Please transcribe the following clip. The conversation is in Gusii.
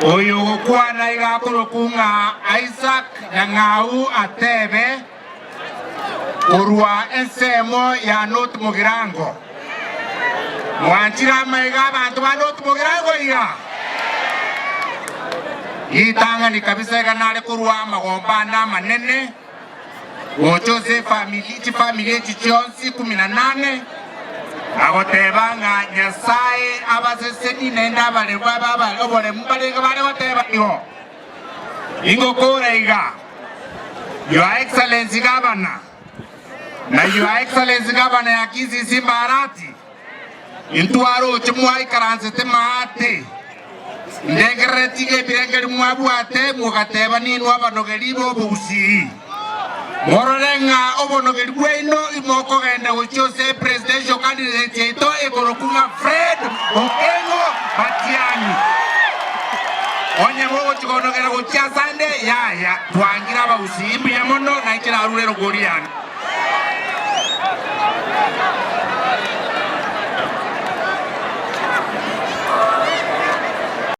Oyo ogokwana iga akorokwa ng'a Isaac Nyang'au atebe korwa ensemo ya North Mugirango. Mwanchire amaiga abanto ba North Mugirango iga? Ritang'ani kabisa iga nare korwa amagomba ande amanene gocha ase efamiri chifamiri echi chionsi ikomi na nane, na goteba ng'a Nyasae abaseseni naende abaremu abe abare oboremu barenge bare goteba igo. Ingokora iga, Your Excellency Gavana, na Your Excellency Gavana ya Kisii Simba Arati, intwaroche mwaikaransete maate, ndengerereti iga ebirengeri mwabwate mogateba ninwe abanogeri b'obogusii. Morore ng'a obonogeri bwaino imokogenda gochia ase epresidential candidate yaito ekorokwa ng'a Fred Okengo Matiang'i. Onye mogochia konogera gochia asande, yaya, twangire abagusii mbuya mono, nainche narure erogori yane.